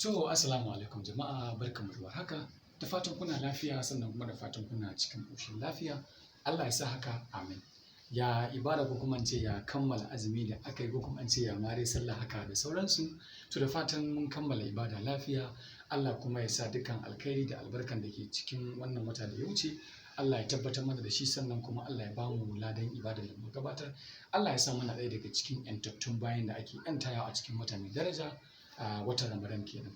To, assalamu alaikum jama'a, barkanmu da warhaka. Da fatan kuna lafiya, sannan kuma da fatan kuna cikin ƙoshin lafiya. Allah ya sa haka, amin. Ya ibada, ko kuma in ce ya kammala azumi da aka yi, ko kuma in ce ya ma dai sallah haka da sauransu? To, da fatan mun kammala ibada lafiya. Allah kuma ya sa dukkan alkhairi da albarkan da ke cikin wannan wata da ya wuce, Allah ya tabbatar mana da shi, sannan kuma Allah ya ba mu ladan ibadar da muka gabatar. Allah ya sa muna ɗaya daga cikin ‘yantattun bayin da ake ‘yantawa a cikin wata mai daraja, a watan Ramadan kenan.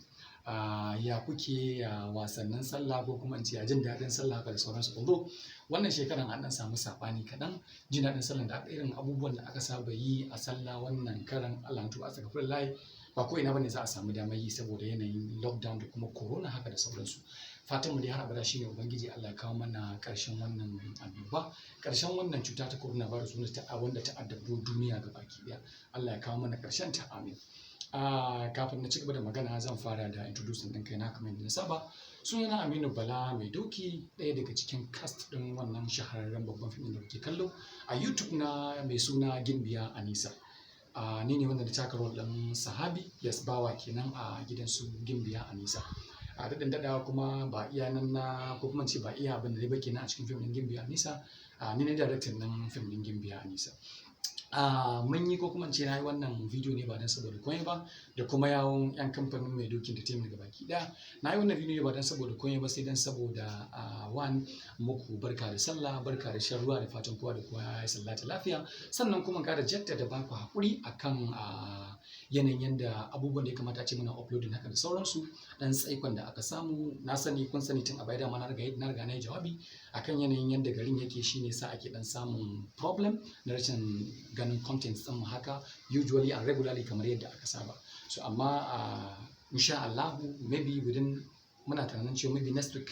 Ya kuke, ya wasannin sallah, ko kuma in ce ya jin daɗin sallah haka da sauransu? Although wannan shekaran an ɗan samu saɓani kaɗan, jin daɗin sallah da aka irin abubuwan da aka saba yi a sallah wannan karan, Allah na tuba, astaghfirullah, ba ko ina bane za a samu damar yi saboda yanayin lockdown da kuma corona haka da sauransu. Fatan mu dai har abada shine Ubangiji Allah ya kawo mana ƙarshen wannan annoba, ƙarshen wannan cuta ta coronavirus wanda ta addabi duniya gabaki ɗaya. Allah ya kawo mana ƙarshen ta, amin. Kafin na ci gaba da magana, zan fara da introducing ɗin kaina kamar yadda na saba. Sunana Aminu Bala Mai Doki, ɗaya daga cikin cast ɗin wannan shahararren babban fim ɗin da kuke kallo a YouTube na mai suna Gimbiya Anisa. Ni ne wanda na taka role ɗin Sahabi, yes, bawa kenan a gidan su Gimbiya Anisa. A daɗin daɗawa kuma ba iya nan na, ko kuma in ce ba iya abin da dai ba kenan a cikin fim ɗin Gimbiya Anisa. Ni ne director ɗin fim ɗin Gimbiya Anisa. Mun yi, ko kuma in ce na yi wannan video ne ba don saboda komai ba, da kuma yawun 'yan kamfanin Mai Doki Entertainment gabaki ɗaya. Na yi wannan video ne ba don saboda komai ba sai don saboda one, muku barka da sallah, barka da shan ruwa, da fatan kowa da kowa ya yi sallah ta lafiya. Sannan kuma ƙara jaddada baku haƙuri akan yanayin yanda abubuwan da ya kamata ace muna uploading haka da sauransu. Ɗan tsaikon da aka samu, na sani kun sani tun a baya dama na riga na yi jawabi akan yanayin yanda garin yake, shine sa ake ɗan samun problem na rashin ganin contents ɗin mu haka usually and regularly kamar yadda aka saba. So amma insha Allahu, maybe within, muna tunanin cewa maybe next week,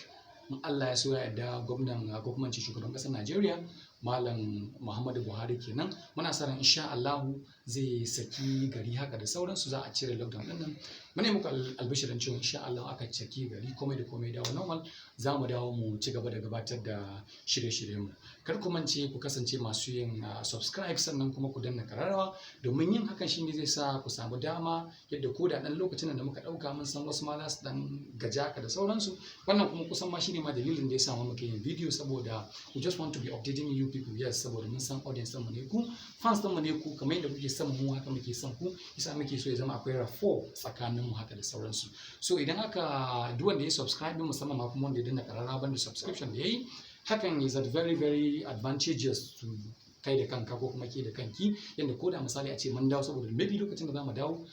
in Allah ya so ya yarda, gwamnan, ko kuma in ce shugaban ƙasar Najeriya, Malam Muhammadu Buhari kenan, muna sa ran insha Allahu zai saki gari haka da sauransu, za a cire lockdown ɗin nan. Muna muku albishirin cewa insha Allah aka saki gari, komai da komai dawo normal, za mu dawo mu ci gaba da gabatar da shirye-shiryen mu. Kar ku mance ku kasance masu yin subscribe, sannan kuma ku danna kararrawa, domin yin hakan shine zai sa ku samu dama yadda ko da ɗan lokacin da muka ɗauka, mun san wasu ma za su ɗan gaji haka da sauransu. Wannan kuma kusan ma shine ma dalilin da ya sa muke yin video, saboda we just want to be updating you people, yes, saboda mun san audience ɗinmu ne ku, fans ɗinmu ne ku. Kamar yadda kuke son mu, haka muke son ku, yasa muke so ya zama akwai rapport tsakanin mu haka da sauransu. So idan aka duk wanda ya subscribe, musamman ma kuma wanda ya danna kararrawa, banda subscription da yayi, hakan is a very very advantageous to kai da kanka ko kuma ke da kanki, yadda ko da misali a ce mun dawo, saboda maybe lokacin da za mu dawo,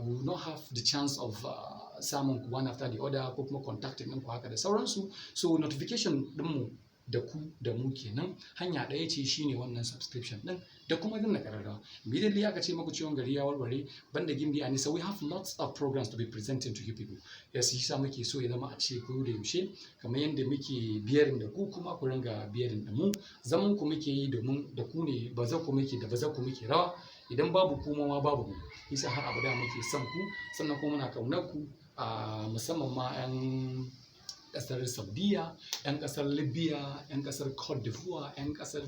we will not have the chance of samun ku one after the other ko kuma contacting ɗinku haka da sauransu. So notification ɗinmu da ku da mu kenan hanya ɗaya ce, shine wannan subscription ɗin da kuma danna ƙararrawa. Immediately aka ce maku ciwon gari ya warware, banda Gimbiya Anisa, we have lots of programs to be presenting to you people. Yes, shi sa muke so ya zama a ce ko da yaushe kamar yadda muke biyarin da ku, kuma ku ringa biyarin da mu. Zaman ku muke yi, domin da ku ne baza ku muke, da baza ku muke rawa. Idan babu ku ma babu mu. Yasa har abada muke son ku, sannan kuma muna kaunar ku, musamman ma 'yan ƙasar Saudiya, 'yan ƙasar Libya, 'yan ƙasar Cote d'Ivoire, 'yan ƙasar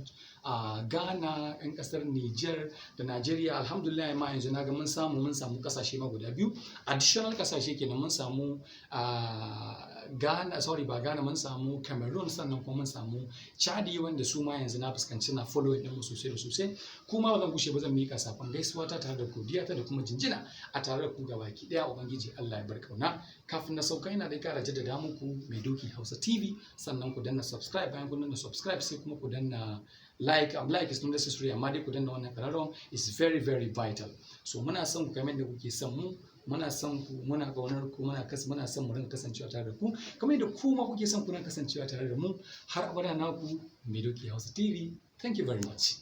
Ghana, 'yan ƙasar Niger da Nigeria. Alhamdulillah ma yanzu na ga mun samu ƙasashe ma guda biyu. Additional ƙasashe kenan, mun samu Ghana, sorry, ba Ghana, mun samu Cameroon, sannan kuma mun samu Chadi, wanda su ma yanzu na fuskanci na following ɗin mu sosai da sosai. Kuma ba zan gushe ba, zan miƙa sakon gaisuwa ta tare da godiya ta da kuma jinjina a tare da ku gabaki ɗaya. Ubangiji Allah ya bar kauna. Kafin na sauka, ina dai ƙara jaddada muku Mai Doki Hausa TV, sannan ku danna subscribe. Bayan kun danna subscribe, sai kuma ku danna like. Like is not necessary, amma dai ku danna wannan ƙararrawan, is very very vital. So muna son ku kamar yadda kuke son mu. Muna son ku, muna ƙaunar ku, muna son mu rinka kasancewa tare da ku kamar yadda ku ma kuke son ku rinka kasancewa tare da mu har abada. Naku Mai Doki Hausa TV. Thank you very much.